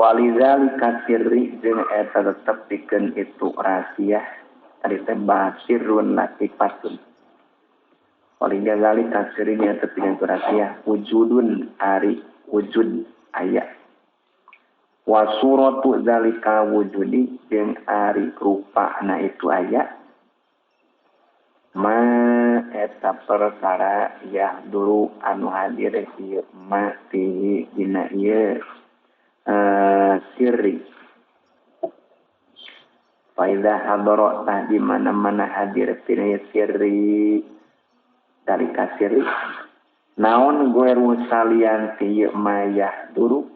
Walidzalika sirri jeung eta tetep pikeun itu rahasia tadi teh basirun latifatun. Walidzalika sirri eta pikeun itu rahasia wujudun ari wujud aya. Wa suratu zalika wujudi jeung ari rupana itu aya. Ma eta perkara yahduru anu hadir ieu ma fihi dina ieu sirri. Fa idza hadara tah di mana-mana hadir tina sirri dalika sirri naon goeru salian ti ieu ma yahduru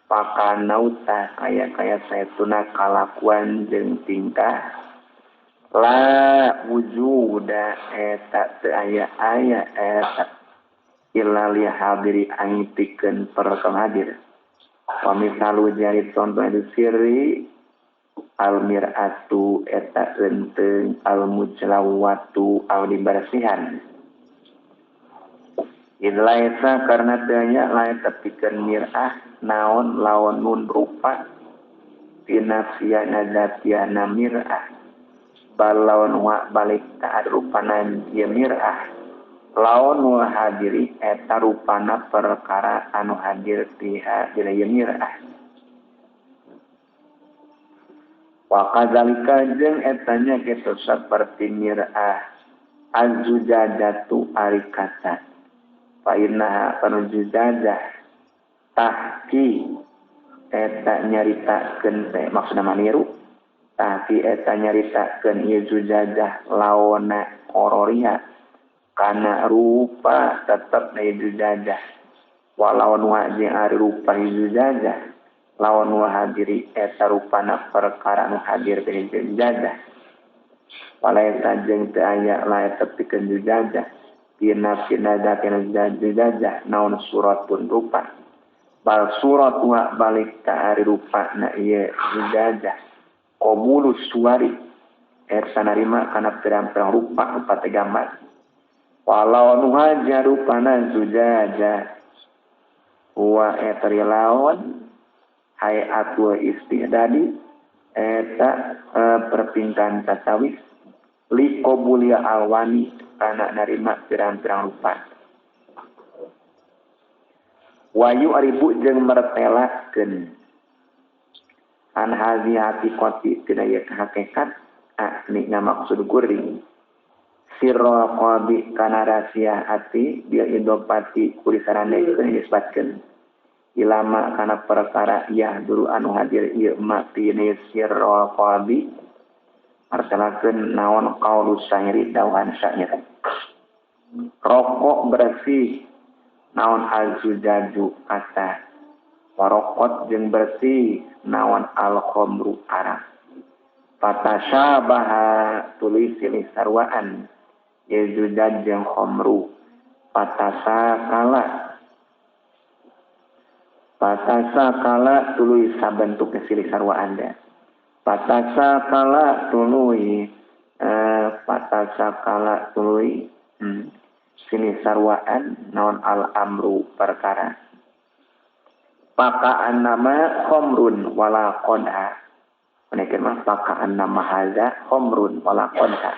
pakanauta kaya-kaya saetuna kalakuan jeung tingkah la wujuda eta teu aya-aya eta illa li hadiri angtikeun perkara hadir. Wa misalu jari contoh itu sirri al mir'atu eta eunteng al mujlawatu al dibersihan. Idlaisa karena teu aya lain tepikeun mir'ah naon lawan nun rupa tina siana zatiana mir'ah balaon wa balik ta rupana ieu mir'ah laon wa hadiri eta rupana perkara anu hadir tiha dina ieu mir'ah. Wa kadzalika jeung etanya kitu saperti mir'ah azujadatu ari kaca fa innaha panujajah tahki eta nyaritakeun teh maksudna maniru tahki eta nyaritakeun ieu zujajah laona qororia kana rupa tetep na zujajah walaun wa jeung ari rupa zujajah lawan wa hadiri eta rupana perkara nu hadir bini zujajah walaita jeung teu aya lae tepikeun zujajah dina pina zujajah naon surat pun rupa bal surat wa balik ka ari rupa na ieu zujajah qabulus suwari eta narima kana pirang-pirang rupa rupa teh gambar walau nu haja rupana zujajah wa eta laon hayatu istihdadi eta perpingkan tatawis li qabulia alwani kana narima pirang-pirang rupa wayu aribu jeung mertelakeun an hazi haqiqati tina ieu hakikat akni ngamaksud kuring sirra qabi kana rahasia ati bil idopati kulisarandekeun nisbatkeun ilama kana perkara yahduru anu hadir ieu ma tini sirra qabi martelakeun naon qaulus syairi dawuhan syair rokok bersih naon azujaju kata warokot jeung bersih naon al-khamru arak fatasyabaha tuluy silih sarwaan yezujaj jeung khamru patasakala tuluy sabentuk silih sarwaan da patasakala tuluy silih sarwaan naon al-amru perkara pakaan nama khamrun wala qadha menaikeun mah pakaan nama hadza khamrun wala qadha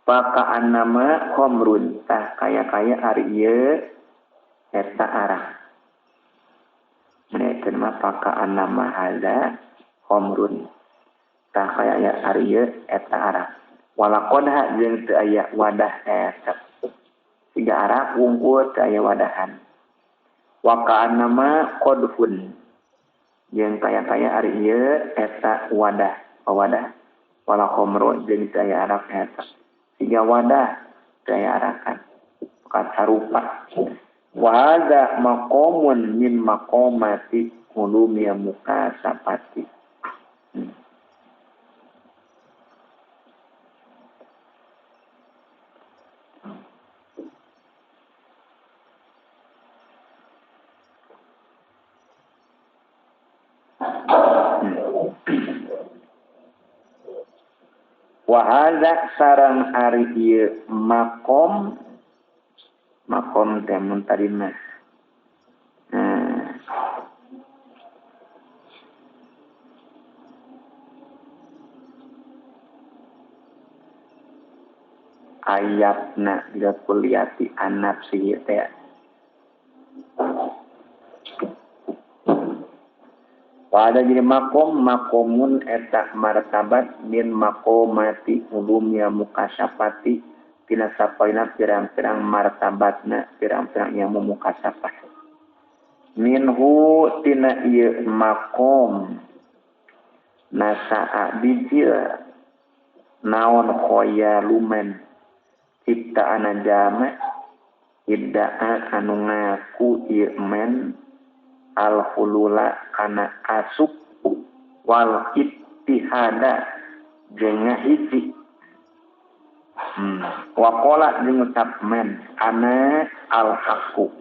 pakaan nama khamrun tah kaya-kaya ari ieu eta arah menaikeun mah pakaan nama hadza khamrun tah kaya ari ieu eta arah wala qadha jeung teu aya wadah eta siga arah wungkul teu aya wadahan wa ka'annama qadfun jeung kaya-kaya ari ieu eta wadah wala khamru jeung teu aya arak eta siga wadah teu aya arakan kasarupa wa hadza maqamun min maqamati ulumi mukasabati. Wa hadza sareng ari ieu makom makom teh mun tadi mah ayatna bil kulliyati an-nafsi teh. Pada jadi makom makomun eta martabat min makomati ulumnya mukasyafati tina sapaina pirang-pirang martabatna pirang-pirang ilmu mukasyafah. Minhu tina ieu makom nasaa bijil naon khoyaluman ciptaan jama idda'a anu ngaku ieu men al-hulula kana asup wal ittihada jeung ngahiji. Waqala jeung ngucap men ana al-haqqu.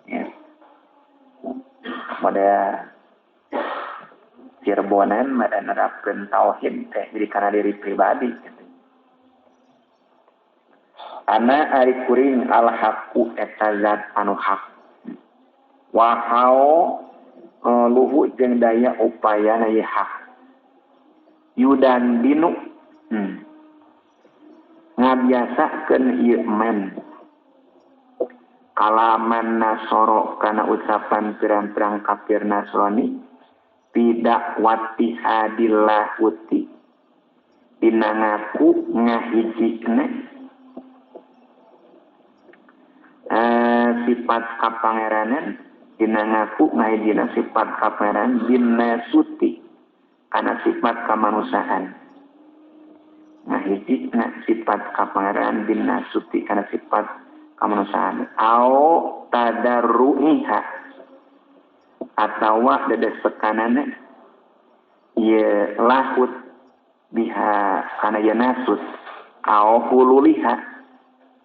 Ya. Pada Cirebonan mada nerapkeun tauhid teh jadi kana diri pribadi gitu. Ana ari kuring al-haqqu eta zat anu hak. Wahau luhu jeung daya upayana ieu hak. Yudan dinu ngabiasakeun ieu men kalaman nasoro kana ucapan pirang-pirang kafir Nasrani tidak wati hadillahuti dina ngaku ngahijina sifat kapangeranan dina ngaku ngahijina sifat kapangeranan dina suti kana sifat kamanusiaan ngahijina sifat kapangeranan dina suti kana sifat kamanusiaan au tadarruiha atawa dedesekanana ye lahut biha kana ye nasut au hululiha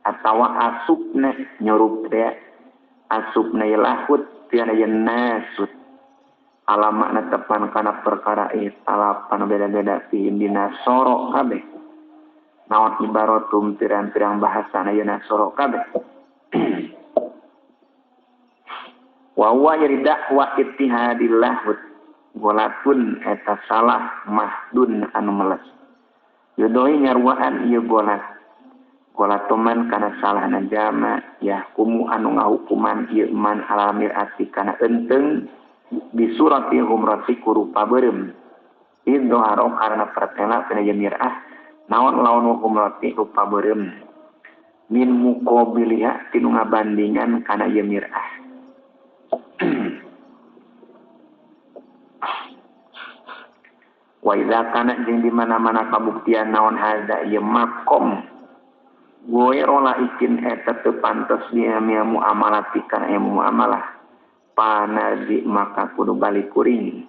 atawa asupna nyurup teh asupna ye lahut tiana ye nasut alamakna tepan kana perkara talapan beda-beda fi dina soro kabeh naon ibaratum pirang-pirang bahasana ye nasoro kabeh. Wa huwa yari dakwa ittihadillah golatun eta salah mahdun anu meles yudoi nyaruaan ieu golat golatuman kana salahna jama yahkumu anu ngahukuman ieu man alal mirati kana enteng bisurati humrati kurupa beureum idharo karena pertela kana ieu mirah naon lawan humrati rupa beureum min muqabiliha tinu ngabandingan kana ieu mirah. Wa idza kana jeung di mana-mana kabuktian naon hadza ieu makom goerola ikin eta teu pantes dia muamalati kana ieu muamalah panarji maka kudu balik kuring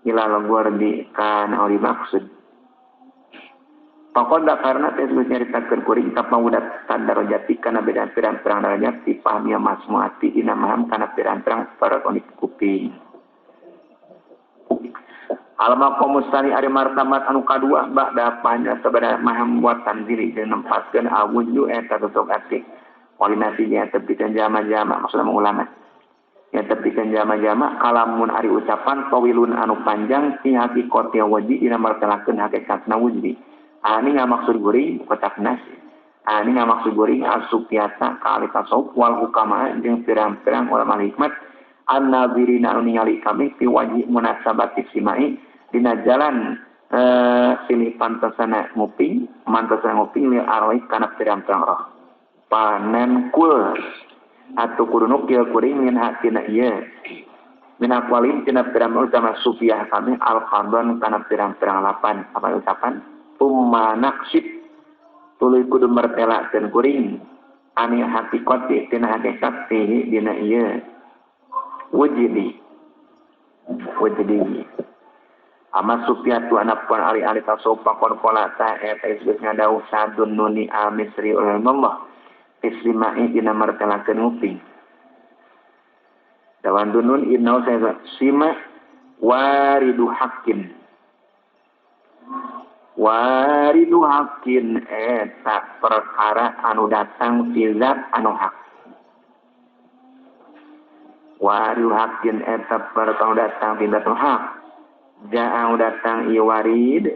ilal gordi kana ori maksud pakoda karena teh geus nyaritakeun kuring kapawudat tadarajati kana beda pirang-pirang darajat ti pahmi masmuati dina maham kana pirang-pirang parakonik kuping. Al maqamus tsani ari martabat anu kadua ba'da panya sabada maham buat tanzili jeung nempatkeun awuju eta tutuk ati koordinasinya tepikeun jama-jama maksudna ulama ya tepikeun jama-jama kalamun ari ucapan tawilun anu panjang fi haqiqati wajhi dina martelakeun hakikatna wujdi. Ani ngamaksud guring kotak nasi. Ani ngamaksud guring asupiata ka ahli tasawuf wal hukama jeung pirang-pirang ulama hikmat an-nazirina anu ningali kami fi wajhi munasabati simai dina jalan silih pantasana nguping mantasana nguping lil arwah kana pirang-pirang roh panen kul atuh kudu nukil kuring min hatina ieu min aqwalim tina pirang utama sufiah kami al-qadon kana pirang-pirang lapan apa ucapan tumma naksib tuluy kudu mertelakeun kuring ani haqiqati tina hakikat fihi dina ieu wujidi wujidi ama sufiatu anapun ari-ari tasawuf pakon kolata eta geus ngadauh sadun nuni al-misri ulama islimai dina mertelakeun nguping dawan dunun innau saya sima waridu haqqin waridu haqqin eta perkara anu datang fi zat anu hak waridu haqqin eta perkara anu datang fi zat anu hak jaa datang ieu warid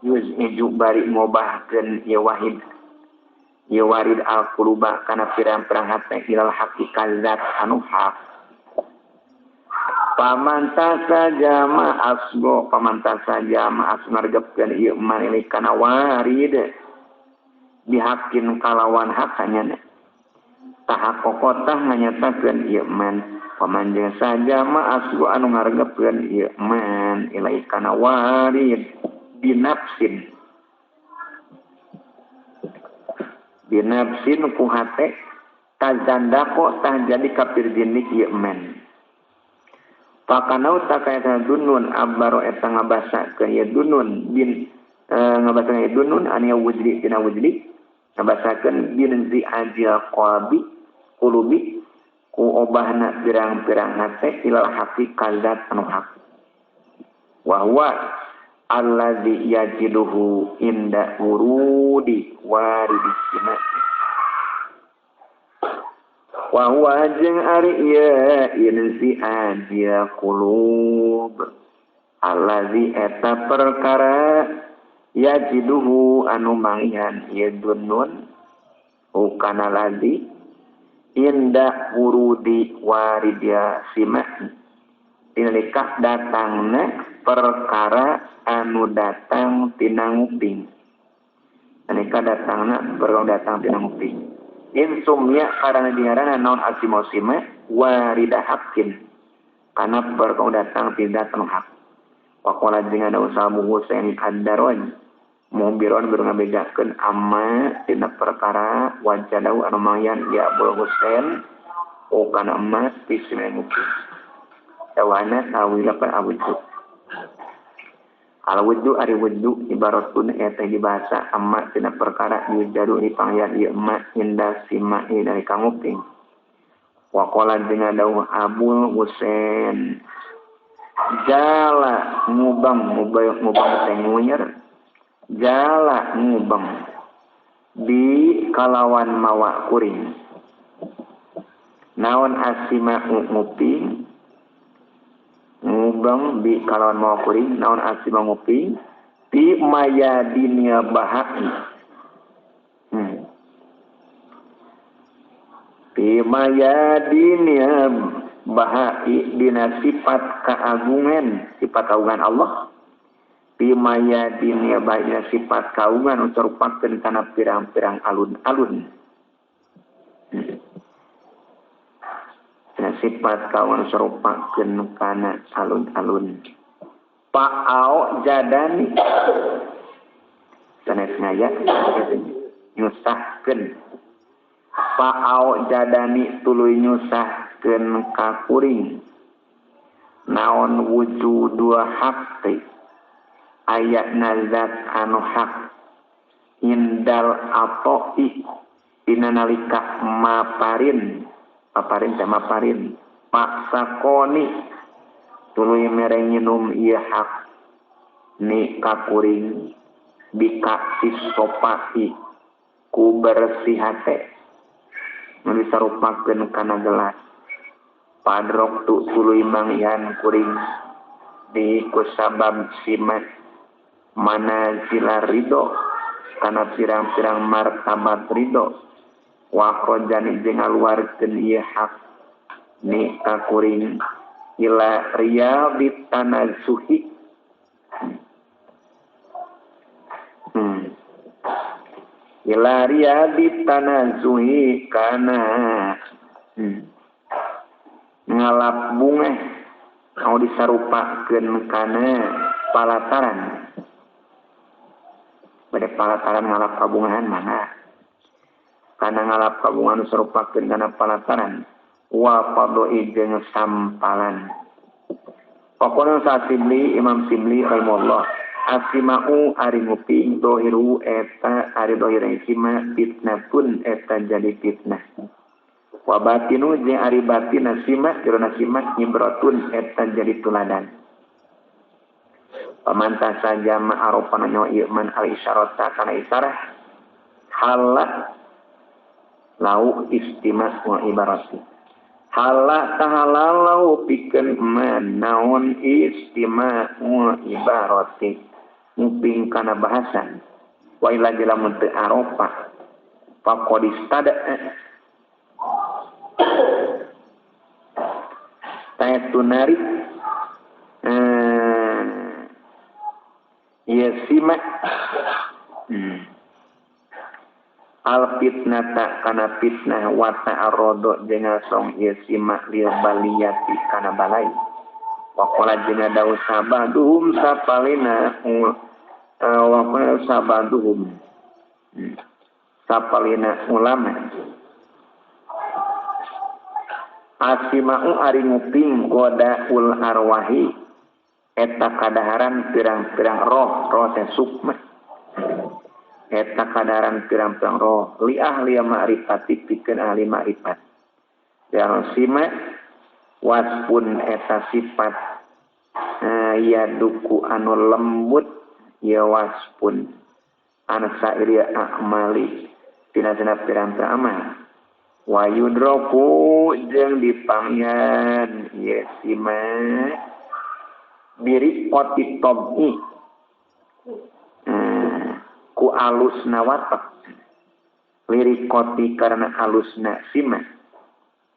yuziju bari ngobahkeun ieu wahid Ieu warid al quluba kana pirang-pirang hate ilal haqiqat zat anu hak. Pamantasa jama asgo pamantasa jama as ngargepkeun ieu man ini kana warid bihakin kalawan hak hanya tahaqoqotah nganyatakeun ieu man paman jeung sajama asgo anu ngargepkeun ieu man ilai kana warid binafsin binafsin ku hate tazandaqo tah jadi kafir jinnik ieu man. Pakanau takaya dunun abaro eta ngabasakeun ieu dunun bin ngabasakeun ieu dunun anu wujdi tina wujdi ngabasakeun bin zi ajil qalbi qulubi ku obahna pirang-pirang hate ilal haqiqat zat anu hak wa huwa allazi yajiduhu inda wurudi waridisina wa huwa jeung ari ieu inzi ajil qulub allazi eta perkara yajiduhu anu manggihan ieu dunun hukana ladzi inda wurudi waridia sima tinalika datangna perkara anu datang tina nguping nalika datangna perkara datang tina nguping in sumya karana diharana naon asimosima warida haqqin kana perkara datang tina hak. Waqala jeung ada usaha Husain ad-Darwaj mubiron beur ngabejakeun amma tina perkara wajadau anu mangyan ya Abul Husain kana emas pisme nguping tawana tawila pa awudu al wudu ari wudu ibaratun eta dibahasa amma tina perkara yujadu dipangyan ieu emas inda simai dari kanguping. Waqala jeung dawuh Abul Husain jala ngubang ngubang teh nguyer jala ngubang di kalawan mawa kuring naon asima nguping ngubang di kalawan mawa kuring naon asima nguping di mayadinia bahaki di mayadinia bahai dina sifat keagungan Allah di mayadinia bahai dina sifat keagungan ucarupakeun kana pirang-pirang alun-alun dina sifat kawan serupakeun kana alun-alun pa'ao jadani sanes ngaya nyusahkeun pa'ao jadani tuluy nyusahkeun ka kuring naon wujudu haqqi aya nazat anu hak indal atoi dina nalika maparin paparin teh maparin paksakoni tuluy mere nginum ieu hak ni ka kuring bika sisopati ku bersih hate nu disarupakeun kana gelas padrok tu tuluy manggihan kuring di kusabab simat manazila ridho kana pirang-pirang martabat ridho wa khrajani jeung ngaluarkeun ieu hak ni ka kuring ila riyadit tanazuhi ila riyadit tanazuhi kana ngalap bunga mau disarupakeun kana palataran pada palataran ngalap kabungahan mana kana ngalap kabungahan disarupakeun kana palataran wa fadoi jeung sampalan. Pokona sa Sibli Imam Sibli rahimahullah asimau ari nguping dohiru eta ari dohir sima fitnatun eta jadi fitnah. Wa batinu jeung ari batin sima jerona sima ibratun eta jadi tuladan. Pamantasa jama arofana nyawa ieu man al isyarata kana isyarah hala lau istimas wa ibarati. Hala tahalalau pikeun man naon istima'u ibarati nguping kana bahasan wa ila lamun teu arofa Faqadistada tunari ya sima al fitnata kana fitnah wa ta'arradu jeung song ieu sima lil baliyati kana balai wa qala jeung dawu sabaduhum sapalina wa qala sabaduhum sapalina ulama asima'u ari nguping godaul arwahi eta kadaharan pirang-pirang roh roh teh sukma eta kadaharan pirang-pirang roh li ahli ma'rifati pikeun ahli ma'rifat yang sima waspun eta sifat ya duku anu lembut ya waspun ansa iria a'mali tina-tina pirang-pirang amal wa yudroku jeung dipangyan ieu sima biri qoti tabi ku alusna watak lirik qoti karena alusna sima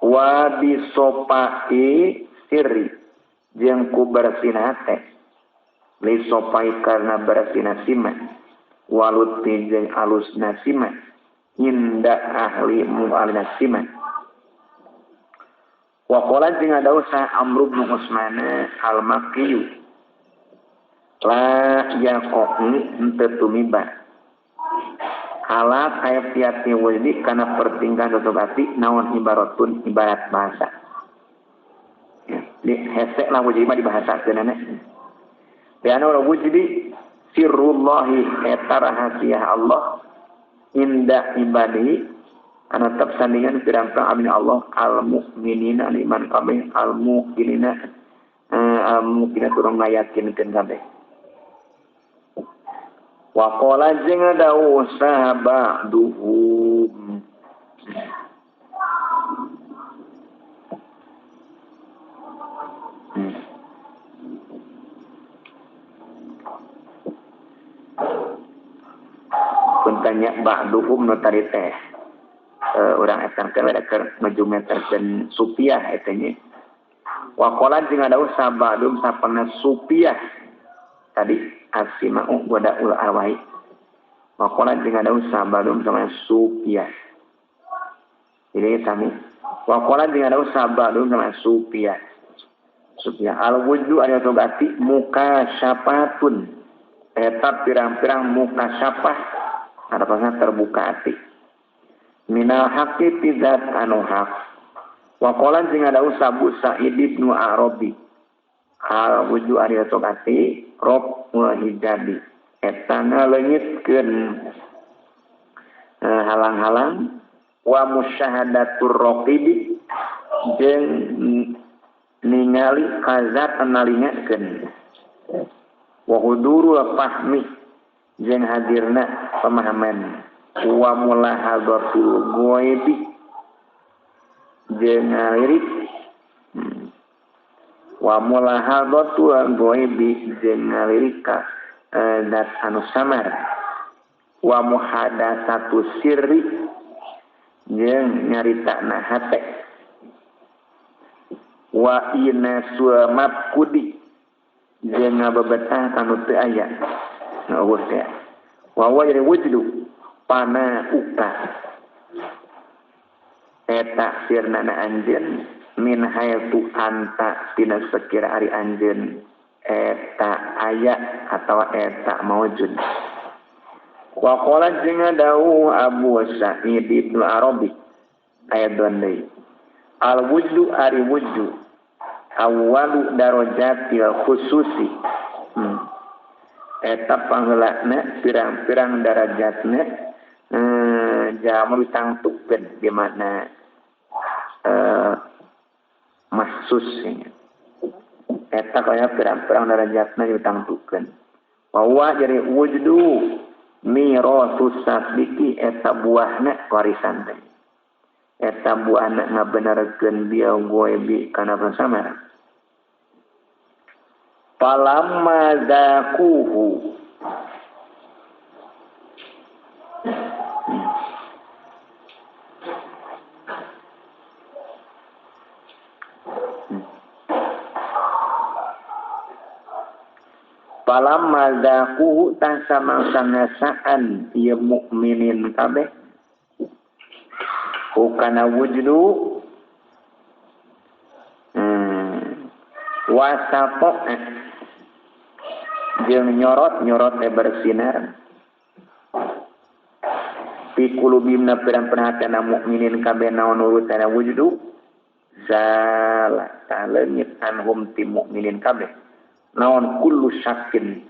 wa bisopai sirri jeung ku bersina hate lisopai karena bersina sima waluti jeung alusna sima inda ahli mu'alina sima wa qala jeung ada usaha Amr bin Utsman al-Makki la yaqu henteu tumiba ala kayfiati wajdi kana pertingkahan tutup hati naon ibaratun ibarat bahasa ya, di hese lah wajdi mah dibahasakeunana dianu wajdi sirrullahi eta rahasia Allah inda ibadihi anu tetep sandingan pirang-pirang abdi Allah al mukminina iman kabeh al muqinina al muqina turun ngayakinkeun kabeh wa qala jeung dawuh sahabaduhum tanya ba'duhum nu tadi teh urang eta keur ngajumeterkeun supiah eta nya wa qala jeung ada sabadum sapana supiah tadi asima'u wadaul arwahi wa qala jeung ada sabadum sama supiah ini sami wa qala jeung ada sabadum sama supiah supiah al wujdu aya togati muka syapatun eta pirang-pirang muka syapah harapannya terbuka hati minal haqqi tidat anu haq wa qala jeung ada Abu Sa'id ibnu Arabi al wuju ari tokati rob wa hijabi eta ngaleungitkeun halang-halang wa musyahadatur raqibi jeung ningali kazat nalingakeun wa hudurul fahmi jeung hadirna pemahaman wa mulahadzatul ghaibi jeung ngalirik wa mulahadzatul ghaibi jeung ngalirik ka zat anu samar wa muhadatsatu sirri jeung nyaritana hate wa inasul mafqudi jeung ngabebetah kanu teu aya eueuh teh wa wa jadi wujdu pana uka eta sirnana anjeun min hayatu anta tina sakira ari anjeun eta aya atawa eta maujud wa qala jeung dawuh Abu Sa'id ibnu Arabi ayat deui al wujdu ari wujdu awwalu darajatil khususi eta pangheulana pirang-pirang darajatna jamu ditangtukeun di mana mahsus eta kaya pirang-pirang darajatna ditangtukeun wa jadi wujdu miratus sabiki eta buahna warisan teh eta buahna ngabenerkeun bieu goebi kana samar falamma zaquhu Falamma dzaquhu tah samangsa ngasaan ieu mukminin kabeh hukana wujdu wasapo jeung nyorot-nyorot bersinar fi qulubihim pirang-pirang hatena mukminin kabeh naon urutana wujdu zala taleungit anhum ti mukminin kabeh naon kullu syakin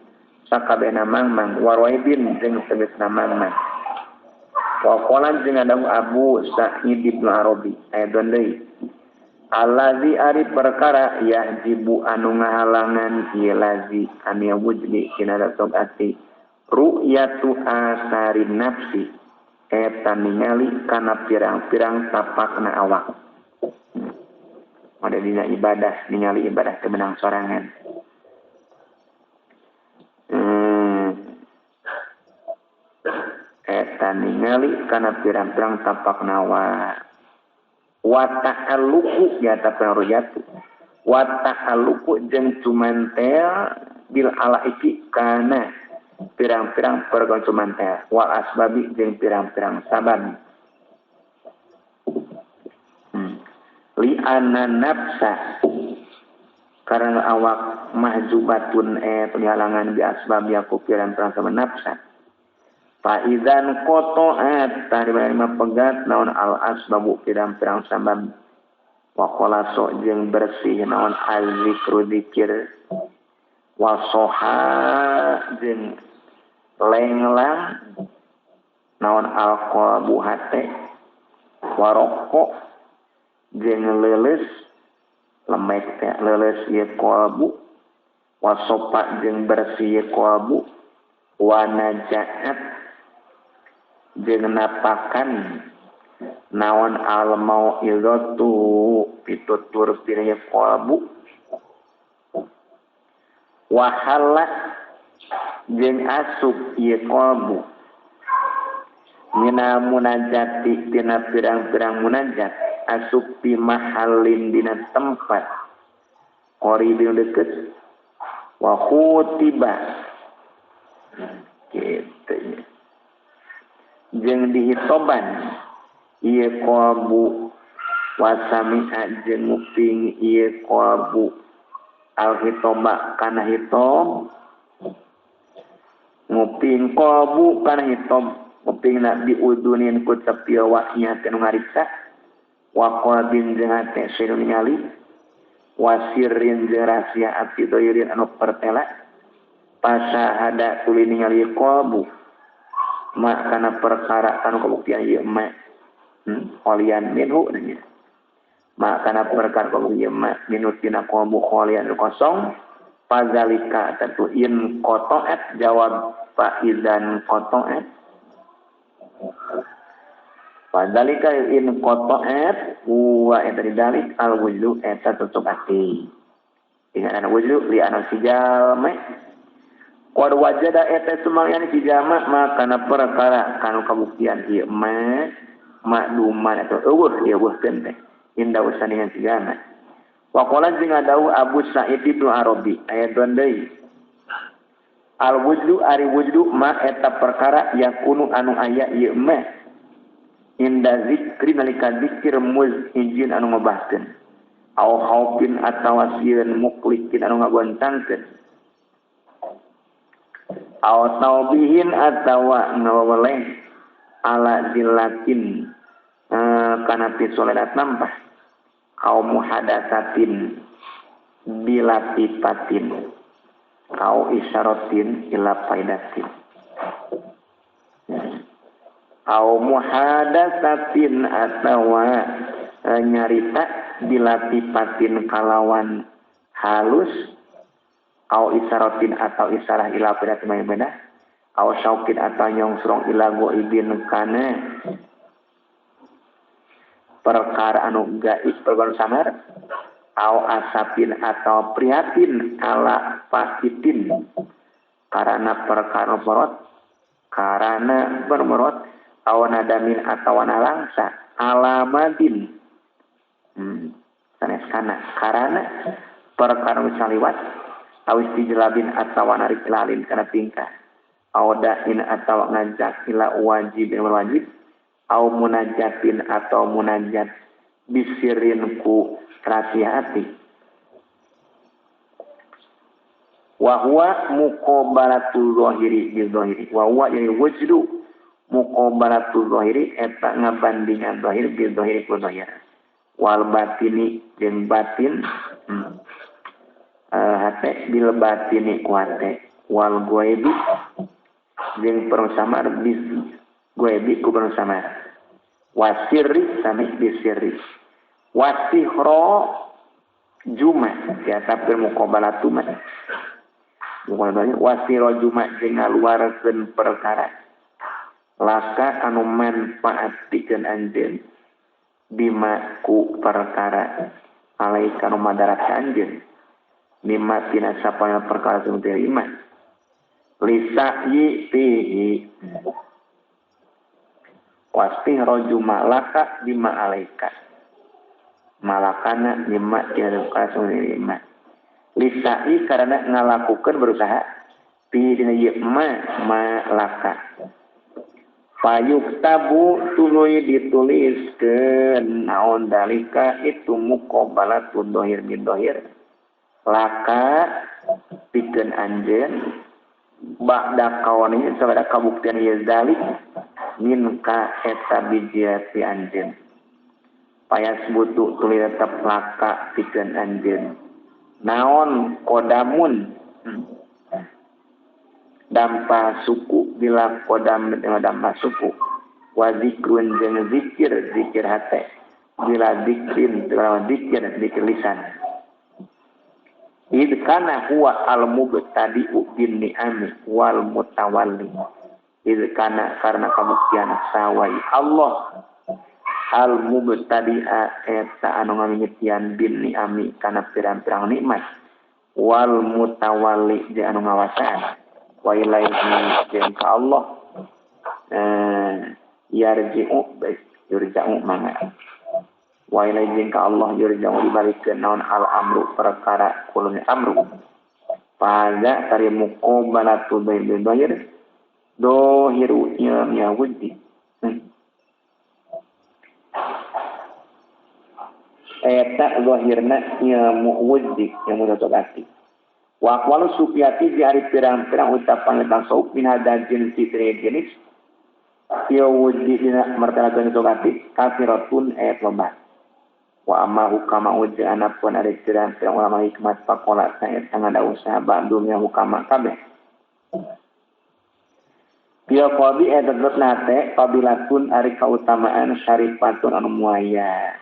sakabehna mangmang warwaibin jeung tegasna mangmang. Wa qala jeung ada Abu Sa'id bin Arabi ayat deui allazi ari perkara yahjibu anu ngahalangan ieu lazi anu wujdi tina sok ati ru'yatu asarin nafsi eta ningali kana pirang-pirang tapakna awak. Ada dina ibadah ningali ibadah teu meunang sorangan. Eta ningali kana pirang-pirang tapakna awak. Wa ta'alluqu ya tapang ruyatu wa ta'alluqu jeung cumantel bil alaiki kana pirang-pirang perkara cumantel wal asbabi jeung pirang-pirang sabab. Li anna nafsa karena awak mahjubatun penghalangan bi asbab yaku pirang-pirang sama nafsa. Fa idzan qata'at tarima pegat naon al asbabu pirang-pirang sabab wa khalaso jeung bersih naon azzikru dzikir wa soha jeung lenglang naon al qalbu hate waroko jeung leuleus lemek teh leuleus ieu qalbu wa sopa jeung bersih ieu qalbu wa najaat jeung napakan naon al mau'izatu pitutur pina qalbu wahala jeung asup ieu qalbu mina munajati tina pirang-pirang munajat asup pi mahalin dina tempat qaribin deket wa khutiba kitu nya jeung dihitoban ieu qalbu wasami'a jeung nguping ieu qalbu al hitoba kana hitom nguping qalbu kana hitom ngupingna diudunin ku tepi wahnya teu ngariksa wa qalbin jeung hate sinu ningali wasirin jeung rahasia ati doirin anu pertela pasahada tuluy ningali qalbu ma kana perkara anu kabuktian ieu ma kholian minhu nya ma kana perkara kabuktian ma minhu tina qalbu kholian kosong fazalika tentu in qata'at jawab fa idzan qata'at fazalika in qata'at huwa eta dalik al wujdu eta tutup ati dengan wujdu li anu sijalma qad wajada eta sumangyan si jama makana perkara kanu kabuktian ieu ma makluman atau eueuh ieu eueuhkeun teh inda usaningan si jama. Wa qala jeung dawuh Abu Sa'id bin Arabi aya deui al wujdu ari wujdu ma eta perkara yakunu anu aya ieu ma inda zikri nalika zikir muzijin anu ngobahkeun au khaufin atawa sieun muklikin anu ngagoncangkeun aw taubihin atawa ngaweleh ala dilatin kana pisoledat nampah au muhadatsatin bilatifatin au isyaratin ila faidatin au muhadatsatin atawa nyarita bilatifatin kalawan halus au isaratin atau isarah ila pada teman benda au syaukin atau nyongsrong ila goibin kana perkara anu gaib perkara samar au asapin atau prihatin ala pasitin karena perkara merot karena bermerot au nadamin atau nalangsa alamadin sanes kana karena perkara saliwat Awis tijlabin atawa narik lalin kana tingkah. Audain atawa ngajak ila wajib wajib. Au munajatin atau munajat bisirin ku rahasia hati. Wa huwa muqabalatul zahiri bil zahiri. Wa huwa yani wujdu muqabalatul zahiri eta ngabandingan zahir bil zahiri ku zahir. Wal batini jeung batin hate bil batini ku hate. Wal ghaibi jeung persamar bis ghaibi ku persamar. Wasirri sami bisirri. Wasihro juma diatapkeun muqabalatu mah. Muqabalatu wasiro juma jeung ngaluarkeun perkara laka anu manfaatikeun anjeun bima ku perkara alaika anu madarat ka anjeun mimma tina sapana perkara teu terima lisa'yi fihi wasihro juma laka bima alaika malakana mimma tina perkara teu terima lisai karena ngalakukan berusaha pi dina ieu ma malaka fayuktabu tuluy dituliskeun naon dalika itu muqabalatu dhahir bin dhahir laka pikeun anjeun ba'da kawani sabada kabuktian ieu zalik minka eta bijiati anjeun payas butuh tuluy tetep laka pikeun anjeun naon kodamun dampa suku bila kodam dampa suku wa zikrun jeung zikir zikir hate bila zikrin bila zikir zikir lisan id kana huwa al mubtadi'u bin ni'ami wal mutawalli id kana karena kabuktian sawai Allah al mubtadi'a eta anu ngamimitian bin ni'ami kana pirang-pirang nikmat wal mutawalli jeung anu ngawasaan wa ilaihi jeung ka Allah yarji'u yurja'u mangga wa ilaihi jeung ka Allah yurja'u dibalikeun naon al amru perkara kulun amru pada tari muqabalatu bil dhahir dohiru ya wujdi eta zahirna ilmu wujdi ilmu totobati wa aqwalu sufiyati di hari pirang-pirang ucapan tasawuf min hadzal jinsi jenis ieu wujdi dina martalakeun totobati kafiratun ayat loba wa amma hukama wujdi anapun ari pirang-pirang ulama hikmat faqala saet ngada usaha ba'dumnya hukama kabeh Pia qadi eta tetepna hate fadilatun ari kautamaan syarifatun anu muaya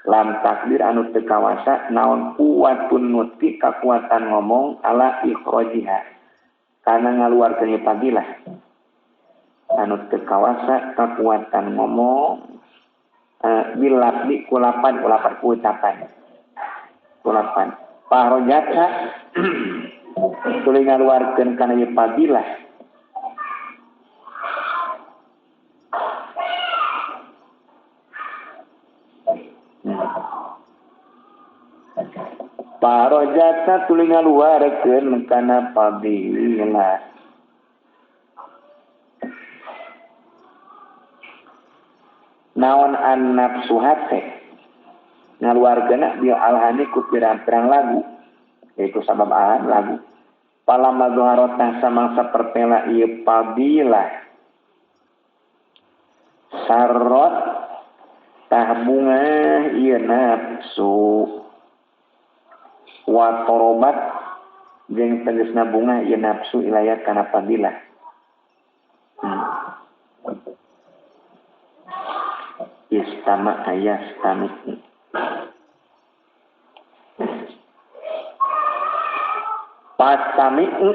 lam takdir anu teu kawasa naon kuwatun nutqi kakuatan ngomong ala ikhrajiha kana ngaluarkeun fadilah anu teu kawasa kakuatan ngomong bilabdi kulapan kulapan ucapan kulapan parojata tuluy ngaluarkeun kana ieu fadilah parojata tuluy ngaluarkeun kana fadilah naon an nafsu hate ngaluarkeun bil alhani ku pirang-pirang lagu yaitu sabab alhan lagu palama zuharotah samangsa pertela ieu fadilah sarot tah bunga ieu nafsu wa torobat jeung tegasna bunga ieu nafsu ilaya kana fadilah istama ayastami pastami'u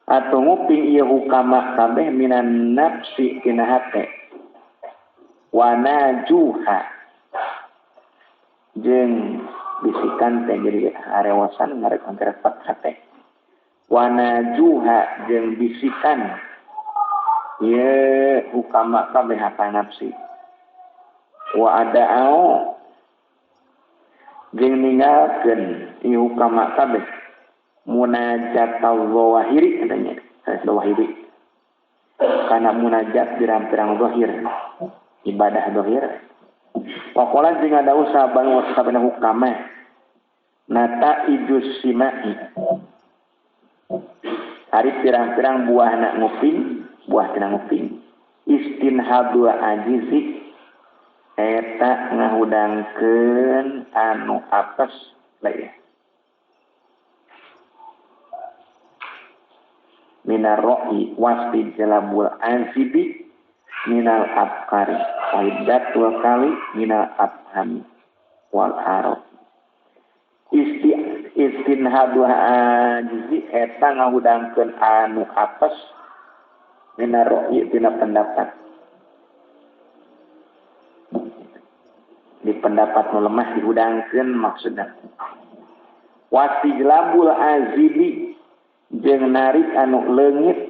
atau nguping ieu hukama kabeh minan nafsi tina hate wa najuha jeung bisikan teh jadi harewasan ngarek ngarepet hate wa najuha jeung bisikan ieu hukama kabeh hate nafsi wa ada'u jeung ninggalkeun ieu hukama kabeh Munajat al-zawahiri katanya zawahiri kana munajat pirang-pirang zahir ibadah zahir. Waqala jeung ada usaha bang wasabana hukama nata ijus simai ari pirang-pirang buahna nguping buah tina nguping istinhadul ajizi eta ngahudangkeun anu apes leuh minar ro'i wasbi jalabul azibi minal abkari waidatul kali minal abhami wal arab istinhadul ajizi eta ngahudangkeun anu apes minar ro'i tina pendapat di pendapat nu lemah dihudangkeun maksudna wasijlabul azibi jeung narik anu leungit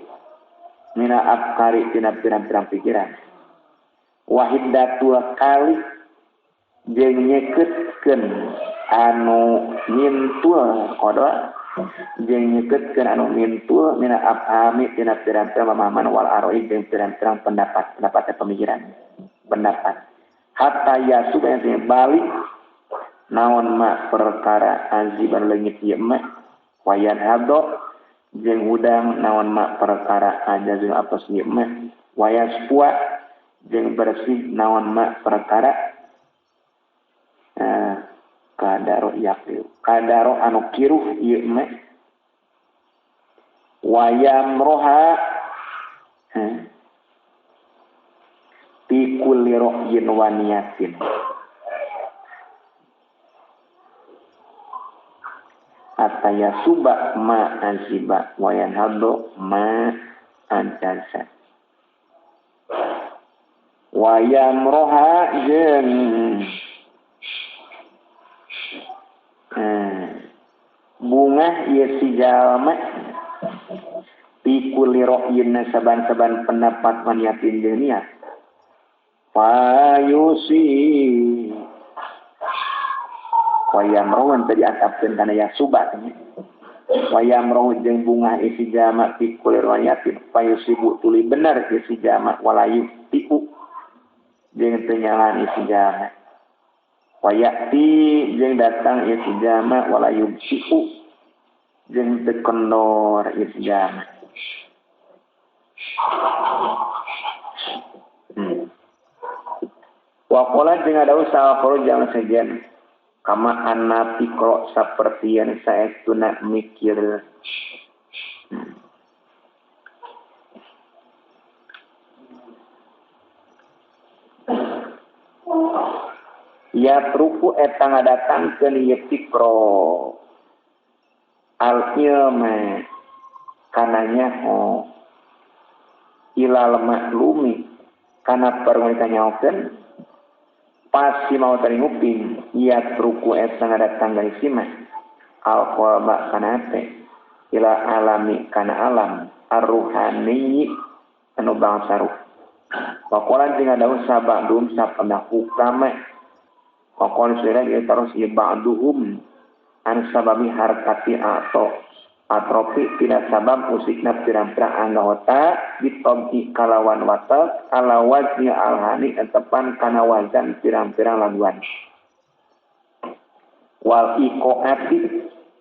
mina abkari tina pirang-pirang pikiran wahidatul kali jeung nyeketkeun anu mintul qada jeung nyeketkeun anu mintul mina abhami tina pirang-pirang pemahaman wal aroi jeung pirang-pirang pendapat pendapat pemikiran pendapat hatta yasub yang balik naon ma perkara aziban leungit ieu mah wayan hado jeung hudang naon ma perkara ajazul apes ieu mah wayasqua jeung bersih naon ma perkara kadaro yaqil kadaro anu kiruh ieu mah wayamroha fi kulli ra'yin wa niyatin ataya suba ma aziba wa yanhadu ma anjasa wa yamroha jeung bunga ieu si jalma fi kulli ra'yin saban-saban pendapat wa niyatin jeung niat fayusi wayamroh tadi atapkeun kana yasuba wayamroh jeung bunga isi jama fi kulli riwayatin fayusibu tuli bener isi jama walayu tiu jeung teu nyalan isi jama wayati jeung datang isi jama walayu tiu jeung teu kendor isi jama. Waqala jeung ada usaha kalau jangan sejen kama anna pikro sapertian saestuna mikir ya truku eta ngadatangkeun ieu pikro al ilma kana nyaho ilal maklumi kana perlu nyahokeun pasti mau tadi nguping ya truku eta ngadatang dari simah al qalba kana ate ila alami kana alam arruhani anu bangsa ruh waqala jeung ada usaha ba'dum sapana hukama waqala sira ieu terus ieu ba'duhum an sababi harkati atau atrofi tidak sabab usikna pirang-pirang anggota ditobi kalawan watak alawazni alhani tepan kana wazan pirang-pirang laguan wal iqaati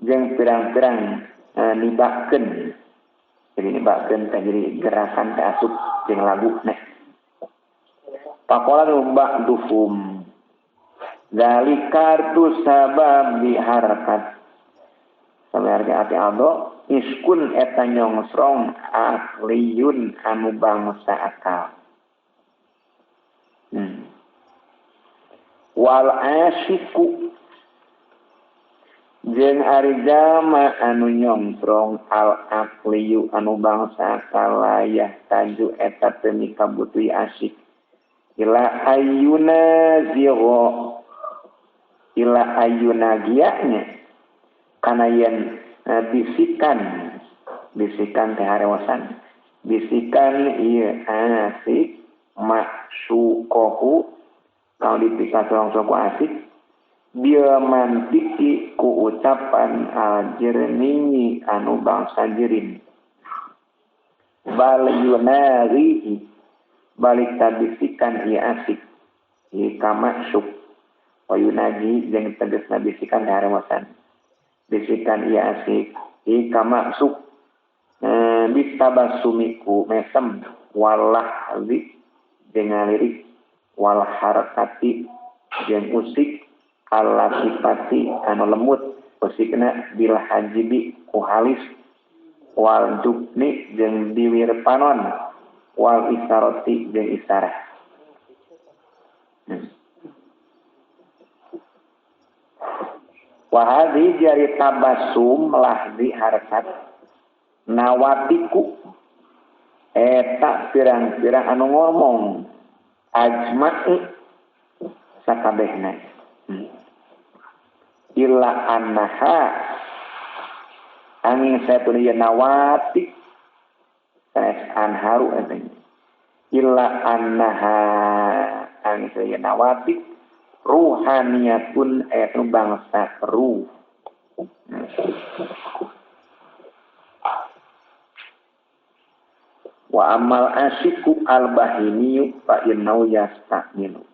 jeung pirang-pirang nibakeun jadi nibakeun teh jadi gerakan teh asup jeung lagu neh faqala ba'duhum zalika tu sabab bi harakat sampai harga ati aldo iskun eta nyongsrong akliyun anu bangsa akal wal asiku jeung ari jalma anu nyongsrong al akliyu anu bangsa akal layah taju eta teu mikabutuh asik ila ayuna ziro ila ayuna gianya kana yen bisikan bisikan teh harewasan bisikan ieu asik maksukohu kalau dipikir langsung ku asik Bil mantiki ku ucapan al-jirmini anu bangsa jirim. Bal yunarihi balik tabisikan ieu asik ieu kamaksuk wa yunaji jeung tegasna bisikan haremosan bisikan ieu asik ieu kamaksuk bitabasumiku mesem walahzi jeung ngalirik wal harakati jeung usik ala sifati anu lembut usikna bil hajibi ku halis wal jubni jeung biwir panon wal isaroti jeung isarah. Wa hadhi jari tabassum lahzi harakat nawatiku eta pirang-pirang anu ngomong ajma'i sakabehna. Illa annaha angin satuna ieu nawatik sanes anharu eta illa annaha angin satuna nawatik ruhaniyatun eta bangsa ruh. Wa amal asiku al-bahimiyu fa innahu yastaminu.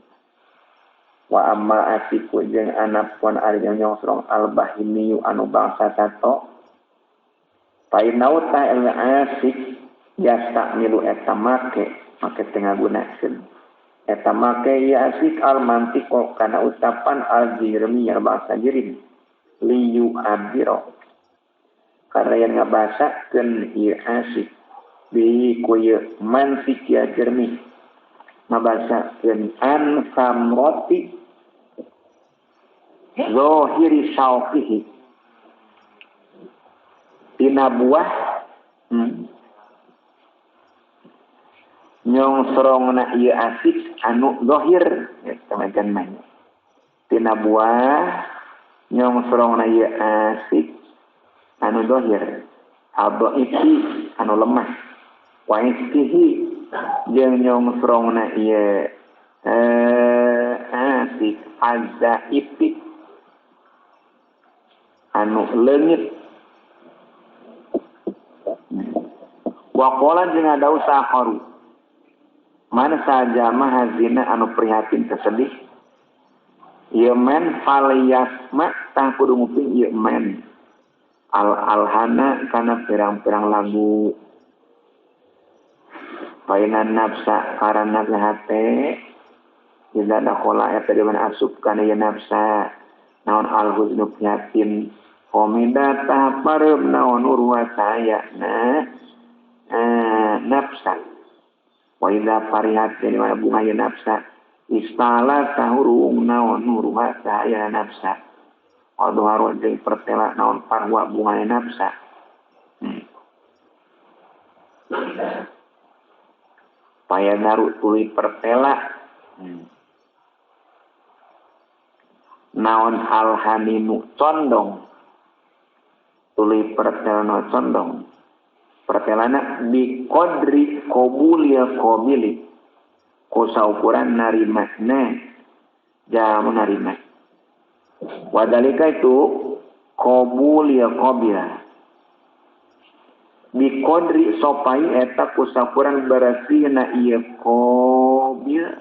Wa amal asiku jeung anapun ari nyongsrong al-bahimiyu anu bangsa sato fa innahu ta'al asik yastamilu eta make make teu ngagunakeun eta make ieu asik al-mantiqo kana ucapan al-jirmi bangsa jirim liyu abiro karena yang ngabasakeun ieu asik bi kuye mantik ya jermi ngabasakeun an samroti zahiri sauqihi tina buah nyongsrongna ieu asik anu zahir eta macan mah tina buah nyongsrongna ieu asik anu zahir adaifi anu lemah wa istihi jeung nyongsrongna ieu asik azaifi anu leungit. Wa qala jeung ada usaharu man sajama hazina anu prihatin kesedih ieu men falyasma tah kudu nguping ieu men al alhana kana pirang-pirang lagu painan nafsa karana hate ida dakhala eta di mana asup kana ieu nafsa naon al huznu prihatin komida tah pareup naon urwa sayana nafsa wa idza farihat di mana bunga ieu nafsa istala tahurung naon urwa saya nafsa wa jeung pertela naon parwa bunga ieu nafsa. Payadaru tuluy pertela naon alhaninu condong tuluy pertela naon condong pertelana bi qadri qabulil qabili ku saukuran narimana jamu narima wadalika itu qabulil qabila bi qadri sopai eta ku saukuran beresihna ieu qabil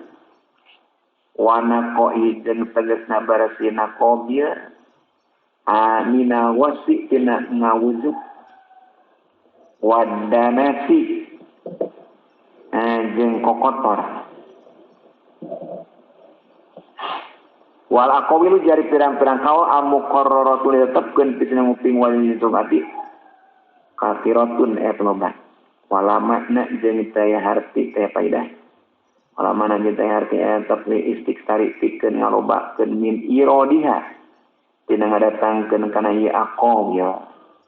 wana qoi jeung tegasna beresihna qabil amina wasi tina ngawujud wadanasi jeung kokotor wal aqwilu jari pirang-pirang kaul amuqarraratun ditetepkeun pikeun nguping wal ati kafiratun eta loba wala makna jeung teu harti teu paidah wala mana jeung teu harti eta li istiktari pikeun ngalobakeun min irodiha tina ngadatangkeun kana ieu aqwil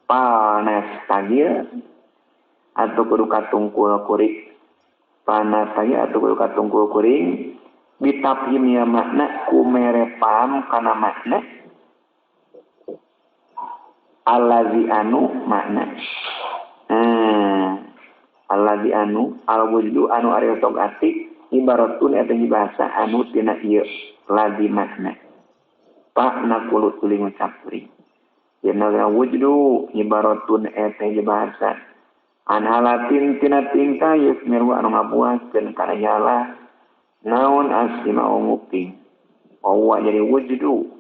panas tagil atau kudu katungkul kuring panas tagil atau kudu katungkul kuring bitafhim ya makna ku mere paham kana makna allazi anu makna allazi anu al-wujdu anu ari ati ibaratun eta bahasa anu tina ieu lazi makna Pak nakulu tuluy ngucap kuring. Yen wujdu ibaratun eta bahasa an halatin tina tingkah yusmiru anu ngabuahkeun kana nyalah naon asima nguping. Wa jadi wujdu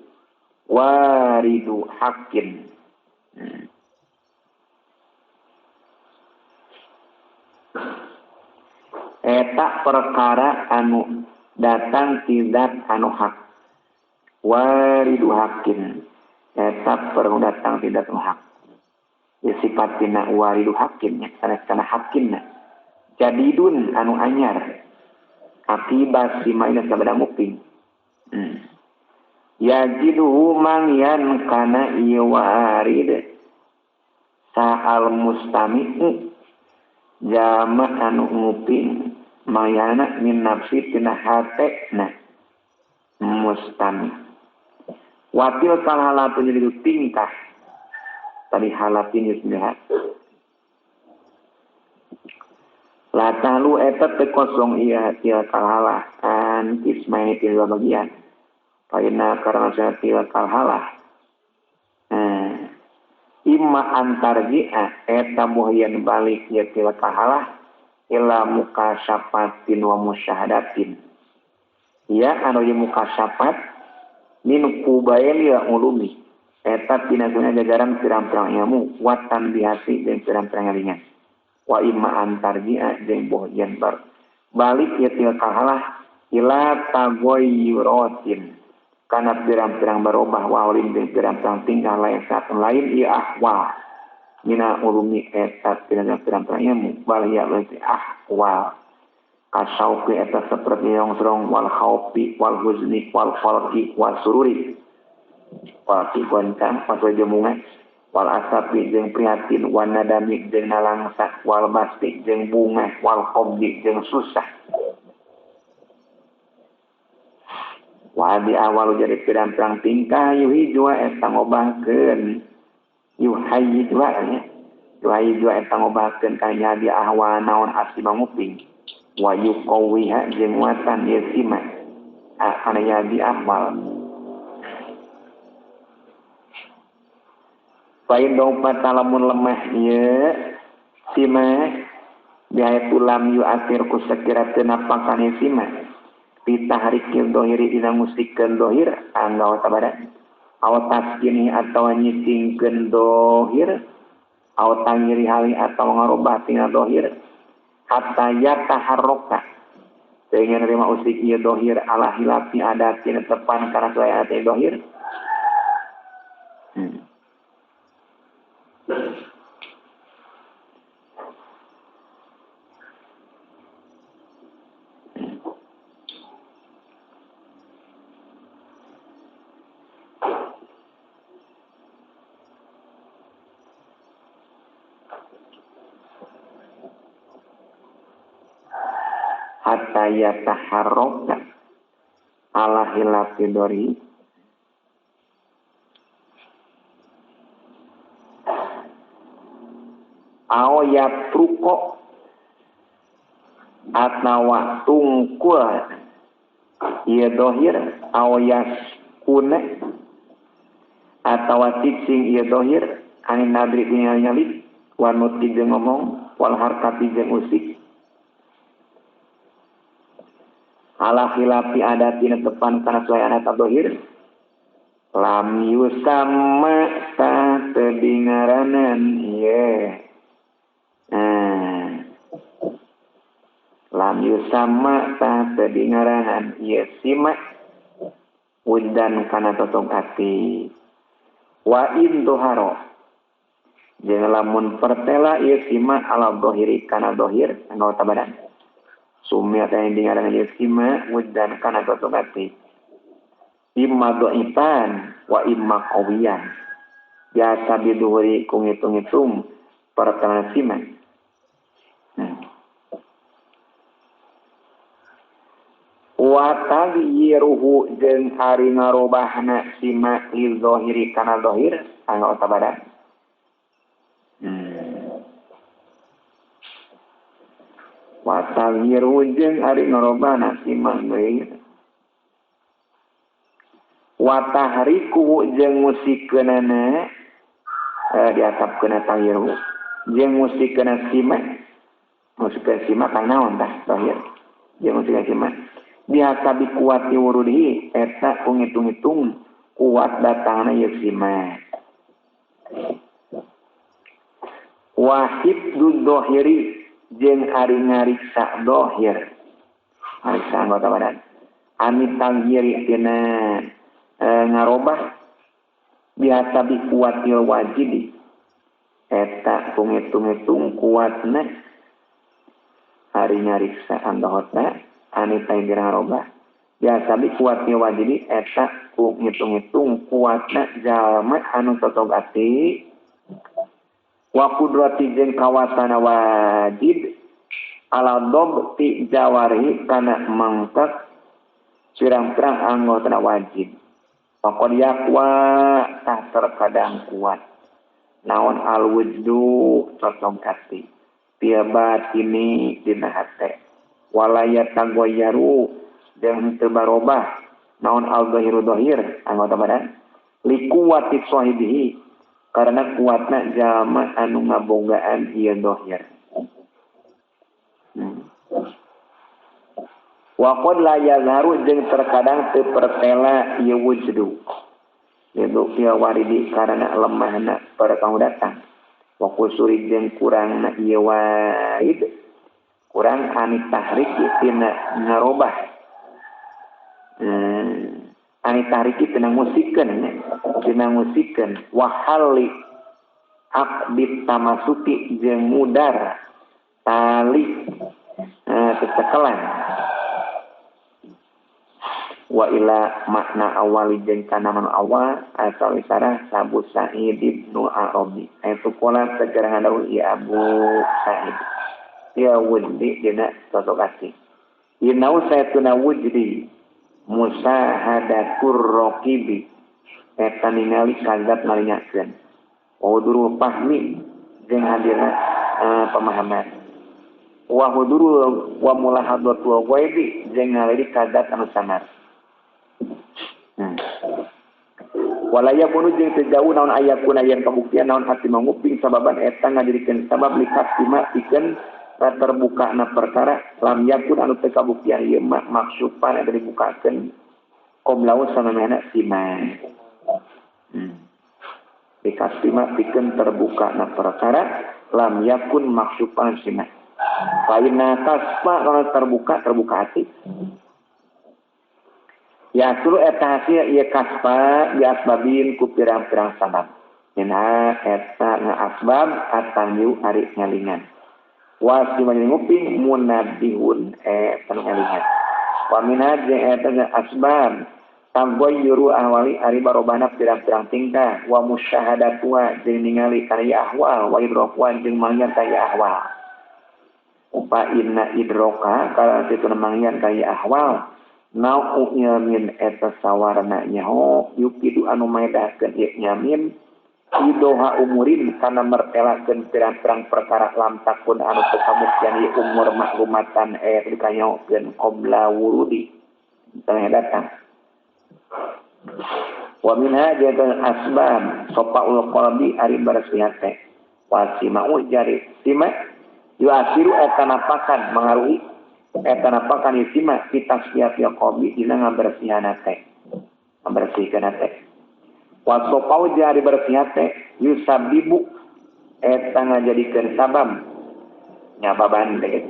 waridu hakin. Eta perkara anu datang tidak anu hak. Waridu hakin. Eta perlu datang tidak anu hak. Ya sifatina waridu hakin nya sanes kana hakinna. Jadidun anu anyar. Akibat simaina sabada nguping. Yajiduhu mangyan kana ieu warid. Sa'al mustami'u jama anu nguping mayana min nafsi tina hatena mustami. Watil kal halatu jadi tingkah tadi halatin yusmiha la tahlu eta teu kosong ieu tilkal halah an ismaini tina bagian paina karena tilkal halah imma antarji'a eta muhyan balik ya tilka halah ila mukasyafatin wa musyahadatin. Ya anu ye mukasyafat min kubail ya ulumi eta tina guna jajaran pirang-pirang ilmu watan bihati jeung pirang-pirang ringan. Wa imma antarji'a jeung bohyan bar balik ya tilka halah ila tagoyyuratin kana pirang-pirang barobah wawlin jeung pirang-pirang tingkah lain satu lain ieu ahwal mina ulumi eta pirang-pirang ilmu bal ya berarti ahwal kasauqi eta seperti yongsrong wal khaufi wal huzni wal falqi wal sururi wal goncang pasal jemungan wal asapi jeung prihatin wan nadami jeung nalangsa wal basti jeung bunga wal qabdi jeung susah. Wadi awal jadi pirang-pirang tingkah yuhi jua eta ngobahkeun yuhayyi jua nya yuhayyi jua eta ngobahkeun kana nyadi ahwa naon asli manguping wa yuqawiha jeung watan ieu sima kana nyadi ahwal pain dong patalamun lemah ieu sima biaya lam yu akhir ku sakira teu napakan ieu sima pitahrikil dohiri dina musikeun dohir anggawa tabadan aw taskini atawa nyicingkeun dohir aw tangiri hali atawa ngarobah tina dohir hatta yataharroka sehingga nerima usik ieu dohir ala hilafi adatin tepan kana sae ate dohir. Hatta yataharroka ala hilafi dori aw yatruko atawa tungkul ieu dohir aw yaskuna atawa cicing ieu dohir anin nadri ningali wa nutqi jeung ngomong wal harkati jeung usik ala khilafi adatina tepan kana suai adat dohir lam yusamma ta teu dingaranan ieu lam yusamma ta teu dingaranan ieu sima udan kana totong ati wa in doharo jeung lamun pertela ieu sima ala dohiri kana dohir anggota badan sumia teh dingaranan ieu sima wudan kana totong ati imma dhaifan wa imma qawiyan biasa diduhuri ku ngitung-ngitung pertela sima. Wa taghyiruhu jeung ari ngarobahna sima lil zahiri kana zahir anggota badan. Wa taghyiruhu jeung ari ngarobahna sima Wa tahriku jeung musikeunana diatapkeun tangyiru jeung musikeuna sima musikeun sima kang naon tah dohir jeung musikeun sima biasa bikuati wurudihi eta ku ngitung-ngitung kuat datangna ieu sima. Wahid dohiri jeung ari ngariksa dohir ngariksa anggota badan ami tangyiri tina ngarobah biasa bikuatil wajibi eta ku ngitung-ngitung kuatna ari ngariksa anggota ani tangyiri ngarobah biasa bikuatil wajibi eta ku ngitung-ngitung kuatna jalma anu totog ati wa kudrati jeung kawasana wajib ala dobti jawari kana mangkat pirang-pirang anggotana wajib faqad yaqwa tah terkadang kuat naon al wujdu totong ati pia batini dina hate walaya tagoyaru jeung teu barobah naon al zahiru zahir anggota badan likuwati sahibihi karena kuatna jalma anu ngabogaan ieu dohir. Wa qad la yazharu jeung terkadang teu pertela ieu wujdu. Ieu ieu waridi karena lemahna perkara datang. Wa kusuri jeung kurangna ieu waid. Kurang ani tahrik tina ngarobah. Ani tariki tina musikeun tina musikeun wahali aqdit tamasuki jeung mudar tali tecekelan wa ila makna awali jeung kana makna awal asal isarah Abu Sa'id ibnu Arabi itu pola sejarah dawuh ya Abu Sa'id ya wujdi dina sosok asih inau saytuna wujdi musahadatur raqibi eta ningali kazat ngalingakeun wa huduru fahmi jeung hadirna pemahaman wa huduru wa mulahadatu ghaibi jeung ngaliri kazat anu samar. Wala yakunu jeung teu jauh naon ayakuna yen kabuktian naon hati manguping sababan eta ngajadikeun sabab likasima pikeun terbuka na perkara lam yakun anu teu kabuktian ieu mah maksupan eta dibukakeun qoblau samemehna sima. Dikasima pikeun terbuka na perkara lam yakun maksupan sima. Lainna kaspa kalau terbuka terbuka hati. Ya sulu eta hasil ieu kaspa bi asbabin ku pirang-pirang sabab. Minha eta asbab atangyu ari ngalingan. Wasi nguping munabihun pengelingan. Wa minha jeung eta asbab taghayyuru ahwali ari barobahna pirang-pirang tingkah wa musyahadatua jeung ningali kana ieu ahwal wa idrokuan jeung mangyan ka ieu ahwal. Fa inna idroka kana kitu mangyan ka ieu ahwal nau nyamin eta sawarna nyaho yukidu anu maedahkeun ieu nyamin idoha umurin kana mertelakeun pirang-pirang perkara lam takun anu teu kabuktian ieu umur maklumatan dikanyaokeun qabla wurudi tengah datang. Wa minha jeung asbab sopaul qalbi ari bersih hate wa simau jari sima yuasiru eta napakan mengaruhi eta napakan ieu sima fitasfiyati qalbi dina ngabersihan hate ngabersihkeun hate. Wasopau jari bersih hate yusabibu eta ngajadikeun sabab nyababan teh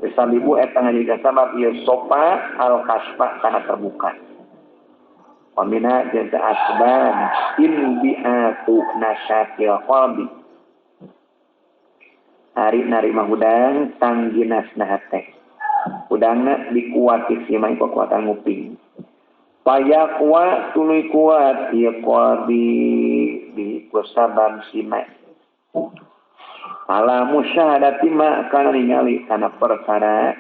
yusabibu eta ngajadikeun sabab ieu sopa al kasfa kana terbuka. Wa minha jaza asbab inbi'atu nasyatil qalbi ari narima hudang tangginasna hate hudangna dikuati simai kekuatan nguping payaqwa tuluy kuat ieu qalbi bi kusabab sima ala musyahadati ma kana ningali kana perkara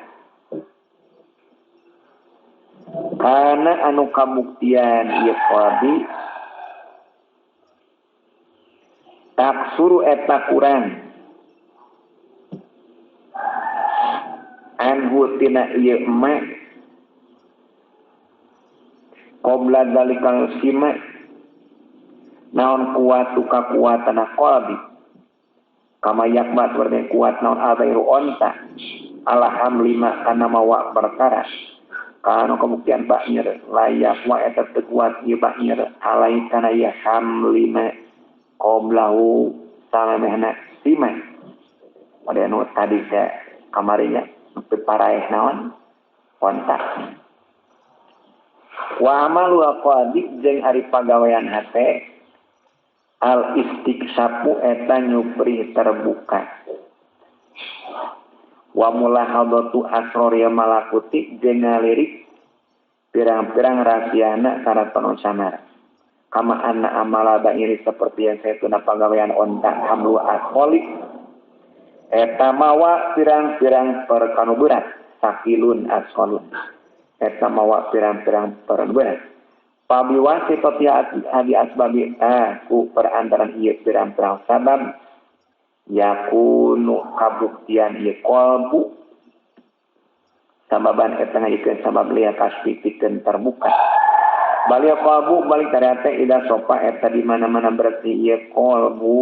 kana anu kabuktian ieu qalbi taksuru eta kurang anhu tina ieu ma Qabla dalikal sima naon kuatu kakuatan qalbi kama yakbat berarti kuat naon alairu onta ala hamlima kana mawa perkara kanu kebuktian baknyer layak wa eta teu kuat ieu baknyer alai kana ya hamlima qoblahu samemehna sima pada nu tadi teh kamarinya paraeh naon onta wa amalu aqadi jeung ari pagawean hate al istiksapu eta nyupri terbuka wa mulahadatu asrori malakuti jeung ngalirik pirang-pirang rahasiana karaton samar kama anna amala ba'iri seperti yang saya tuna pagawean onta hamlu akholik eta mawa pirang-pirang perkanu berat sakilun asholun eta mawa pirang-pirang perkanu berat pabiwasitati adi asbabi ku perantaran ieu pirang-pirang sabab yakunu kabuktian ieu qalbu sababan eta ngajikeun sabab liya kasbi pikeun terbuka balik qalbu balik karate ida sopa eta di mana-mana berarti ieu qalbu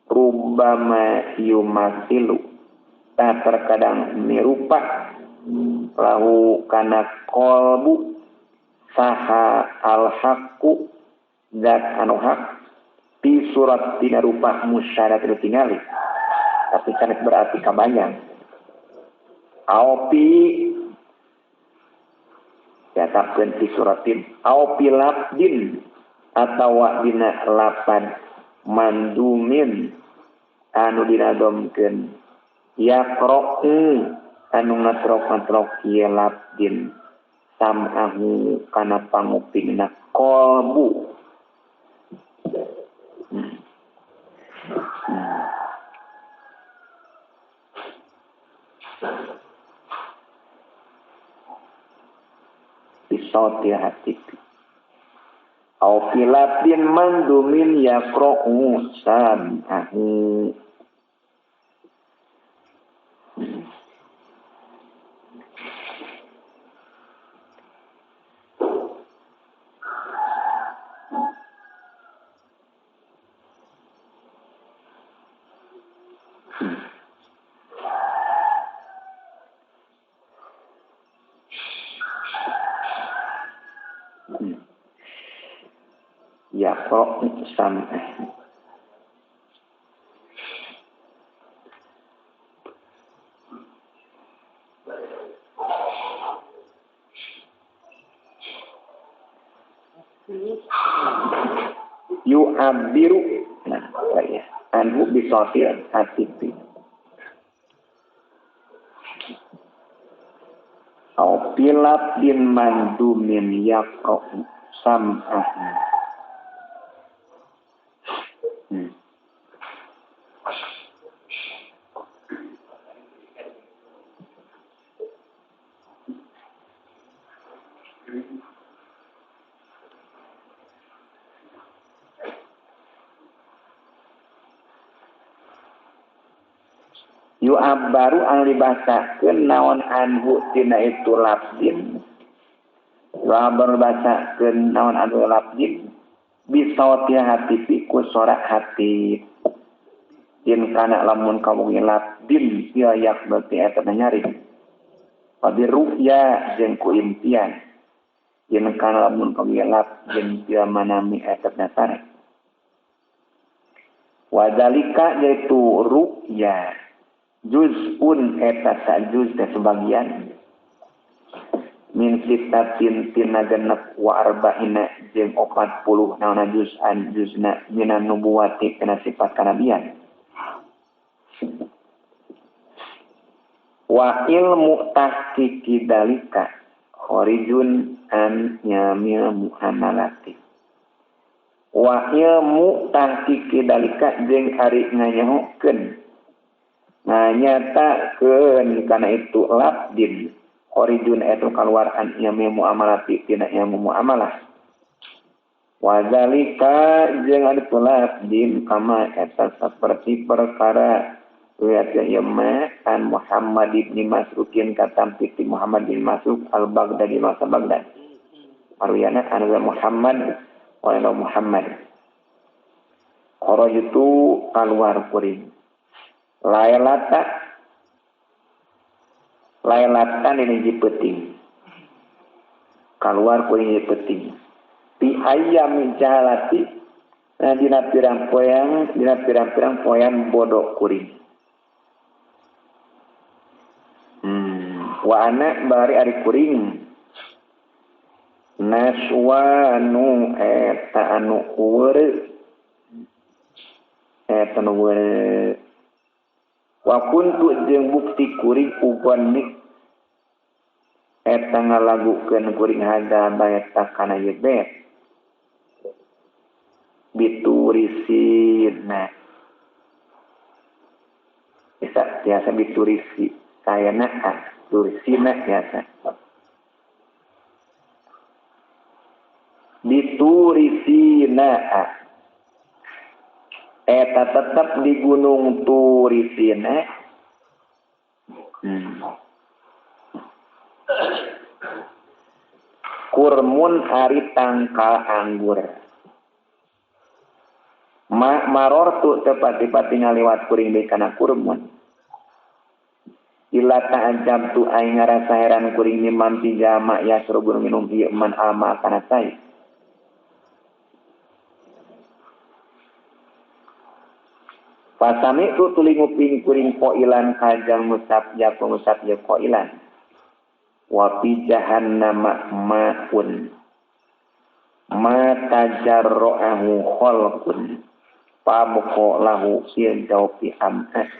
rubbama yumasilu ta terkadang mirupa lahu kana qalbu saha al-haqqu zat anu hak di surat tina rupa musyarat itu tingali tapi sanes berarti kabayang aupi diatapkeun fi suratin aupi labdin atawa dina lapad mandumin anu dinadomkeun yaqra'u anu ngatrok-ngatrok ieu labdin sam'ahu kana pangupingna qalbu. Bisauti hati au filabin mandumin yaqra'u sam'ahu. Yaqra'u sam'ahu. Yu'abiru nah ya anhu bisotil hatipi au pilab bin mandumin yaqra'u sam'ahu. Yu'abbaru anu dibasakeun naon anhu tina itu labdin. Yu'abbaru dibasakeun naon anhu labdin bisauti hati ku sorak hati. Yen kana lamun kamu labdin ieu yak berarti eta nyari. Wabi ru'ya jeung ku impian. Yen kana lamun kamu labdin ieu manami eta sare. Wadalika yaitu ru'ya juz'un eta sajuz teh sebagian min sitatin tina genep wa arba'ina jeung 40 naonna juz'an juzna minan nubuwati kana sifat kanabian wa ilmu tahqiqi dalika kharijun an yamil muamalati wa ilmu tahqiqi dalika jeung ari nganyahokeun nganyatakeun kana itu labdin kharijun eta kaluar an ilmu muamalati tina ilmu muamalah wa zalika jeung ari labdin kama eta saperti perkara riwayat ieu mah an Muhammad ibn Masrukin katampi ti Muhammad bin Masruk al-Baghdadi masa Baghdad Marwiyana anu Muhammad wa Muhammad. Kharajtu kaluar kuring. Lailata lailatan ini hiji peuting. Kaluar kuring hiji peuting. Bi ayyami jahalati dina pirang-poean dina pirang-pirang poean bodoh kuring. Wa ana bari ari kuring naswanu eta anu weureu eta anu weureu wa kuntu jeung bukti kuring ubannik eta ngalagukeun kuring haga baeta kana ieu bet biturisina bisa biasa biturisi kayana turisina biasa biturisina eta tetap di gunung Turisina. Kurmun ari tangkal anggur. Marortu tepati-pati ngaliwat kuring deui kana kurmun. Ila ta'ajab tu aing ngarasa heran kuring mimman pijama yasrubun minum ieu man alma kana cai. Pasami tu tuli nguping kuring koilan kajang musab ya pengusap ya koilan. Wa fi jahannama ma'un ma tajarra'ahu khalqun pabqa lahu fi jawfi am'ah.